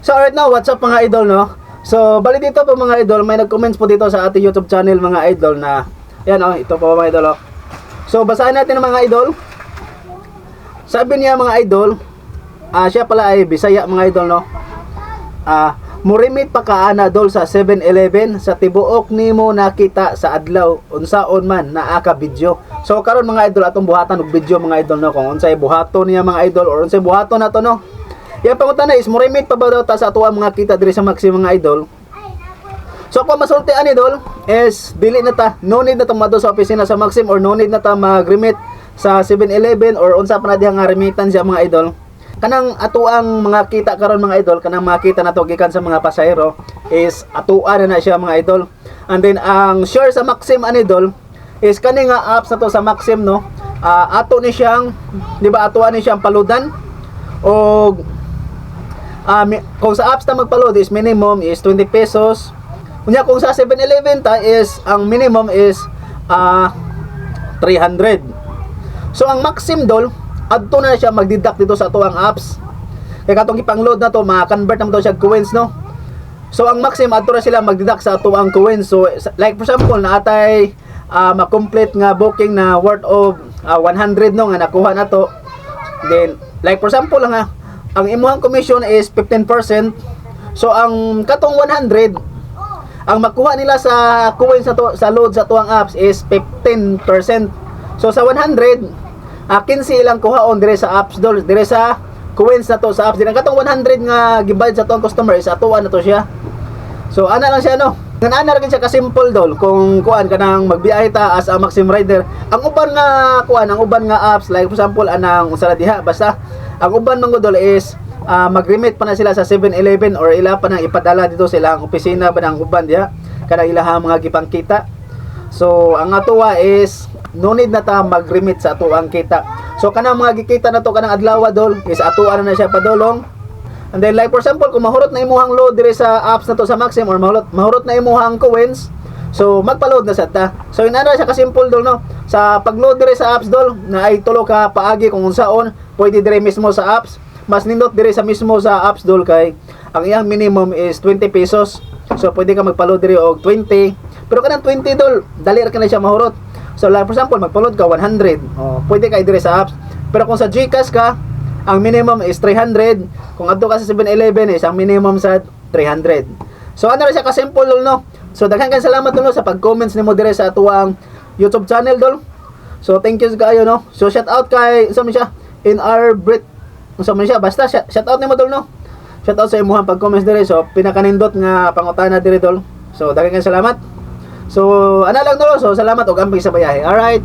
So alright now, what's up, mga idol, no? So bali dito po, mga idol, may nag-comments po dito sa ating YouTube channel, mga idol, na yan oh, ito po, mga idol, oh. So basahin natin, mga idol. Sabi niya, mga idol, siya pala ay Bisaya, mga idol, no. Murimit pa ka ana, dol, sa 7-Eleven sa tibuok nimo nakita sa adlaw, unsaon man naa ka video? So karon, mga idol, atong buhatan og video, mga idol, no, kung unsay buhaton niya, mga idol, or unsay buhaton nato, no. Yan pangutana is murimit pa ba daw ta sa atuang mga kita diri sa Maxim, mga idol? So kung masulti ani, dol, is dili na ta, no need na ta moadto sa opisina sa Maxim or no need na ta mag-remit sa 7-Eleven or unsa pa na diha nga remittance siya, mga idol. Kanang atuang mga kita karon, mga idol, kanang mga kita nato gikan sa mga pasahero is atua na na siya, mga idol. And then ang share sa Maxim ani, dol, is kani nga apps na to sa Maxim, no. Ato ni siyang, di ba, ato ni siyang paludan og kung sa apps na magpa-load is minimum is 20 pesos. Unya kung sa 7-Eleven ta is ang minimum is 300. So ang Maxim, dol, adto na siya magdeduct dito sa atuang apps. Kay katong ipang-load na to, ma-convert naman to siya coins, no. So ang Maxim, adto na sila magdeduct sa atuang coins. So like for example, naatay ma-complete nga booking na worth of 100, no, nga nakuha na to. Then like for example lang ha, ang imuhang commission is 15%. So ang katong 100, ang makuha nila sa coins sa to, sa load sa tuang apps is 15%. So sa 100, 15 ilang kuhaon dire sa apps, dol, dire sa coins na to sa apps. Dire ang katong 100 nga gibayad sa tuang customer is atuan na to siya. So ana lang siya, no. Ngan ana ra siya ka-simple, dol, kung kuan kanang magbiyahe ta as a Maxim rider. Ang uban nga kuan, ang uban nga apps, like for example anang unsa na diha, basta ang uban man dol is mag-remit pa na sila sa 7-Eleven or ila pa nang ipadala dito sa ilang opisina ba ng uban diha kanang ilahang mga gipangkita. So ang atuwa is no need na ta mag-remit sa atuang kita. So kanang mga gikita na to kanang adlaw, dol, is atuan na na siya padulong. And then like for example, kung mahurot na imuhang load dire sa apps na to sa Maxim or mahurot na imuhang coins, so magpa-load na sa ta. So inana siya ka-simple, dol, no. Sa pag-load dire sa apps, dol, na ay tulo ka paagi kung unsaon, pwede dire mismo sa apps. Mas nindot dire sa mismo sa apps, dol, kay ang iyang minimum is 20 pesos. So pwede ka magpa-load dire og 20. Pero kanang 20, dol, dali ra ka na siya mahurot. So like for example, magpa-load ka 100. Oh, pwede ka dire sa apps. Pero kung sa GCash ka, ang minimum is 300. Kung adto ka sa 7-Eleven is ang minimum sa 300. So ano ra siya ka-simple, dol, no. So daghan kay salamat, dol, no, sa pag-comments nimo dire sa atuang YouTube channel, dol. So thank you kayo, no. So shout out kay unsa man siya, NR Brit, unsa man siya, basta shout out nimo, dol, no. Shout out sa imuhang pag-comments dire. So pinakanindot nga pangutana dire, dol. So daghan kay salamat. So ana lang, dol. So salamat ug amping sa bayahe. Alright.